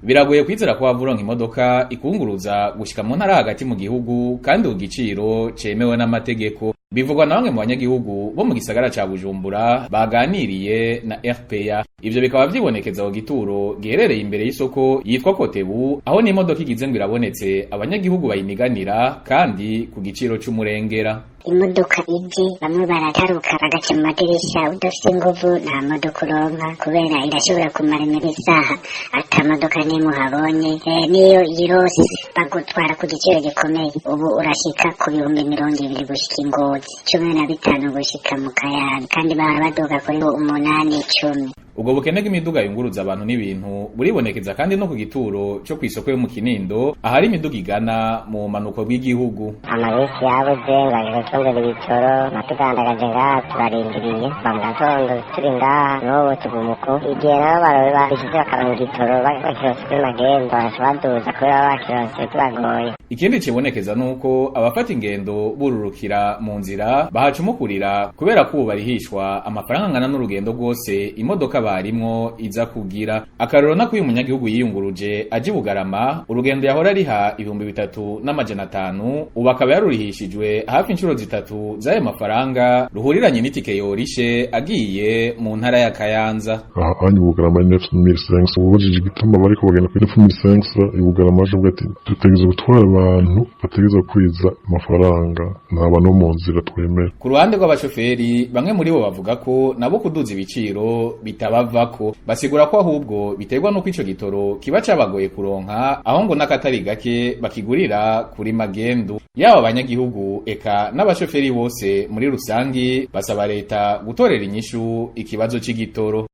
Biragoye kwizera ko wava uronka imodoka ikunguruza gushika mu ntara hagati mu gihugu kandi ku giciro cemewe n'amategeko. Bivugwa na bamwe mu banyagihugu bo mu gisagara ca Bujumbura baganiriye na RPA. Ivyo bikaba vyibonekeza ku gituro giherereye imbere y'isoko yitwa Kotebu, aho n'imodoka igize ngo irabonetse abanyagihugu bayiniganira kandi ku giciro c'umurengera. Imodoka ije, bamwe barataruka bagaca mu madirisha. Udafite inguvu nta modoka uronka, kubera irashobora kumara isaha ata modoka n'imwe uhabonye. Niyo yirose bagutwara ku giciro gikomeye. Ubu urashika ku 20,000 gushika i Ngozi, 15 gushika mu Kayanza, kandi bahora baduga kuri 8, 10. Ubwo bukene bw'imiduga yunguruza abantu n'ibintu buribonekeza kandi no ku gituro co kw'isoko yo mu Kinindo, ahari imiduga igana mu bumanuko bw'igihugu. Amabisi yabuze ngo aje gutondera ibitoro, natugandagaje ngaha turarindiriye kuva mu gatondo turi ngaha, n'ubu tugumuko. Igihe nabo barobe babishize bakaronka igitoro, bakironse kuri magendu, bagaca baduza kubera baba bakironse tubagoye. Ikindi cibonekeza nuko abafata ingendo bururukira mu nzira bahacumukurira, kubera ko ubu barihishwa amafaranga angana n'urugendo rwose imodoka barimwo iza kugira. Akarorero nako uyu munyagihugu yiyunguruje aja i Bugarama, urugendo yahora ariha 3500, ubu akaba yarurihishijwe hafi inshuro zitatu z'ayo mafaranga ruhuriranye n'itike yorishe agiye mu ntara ya Kayanza. Aha anya Bugarama ni 9500. Ubajije igituma bariko bagenda kuri 9500 i Bugarama, aje avuga ati: "Dutegerezwa gutwara abantu, bategerezwa kwiza amafaranga, nta bantu bo mu nzira twemera." Ku ruhande rw'abashoferi, bamwe muri bo bavuga ko nabo kuduza ibiciro bitabavako. Basigura ko ahubwo biterwa n'uko ico gitoro kiba cabagoye kuronka, aho ngo n'akatari gake bakigurira kuri magendu. Yaba abanyagihugu eka n'abashoferi bose muri rusangi basaba leta gutorera inyishu ikibazo c'igitoro.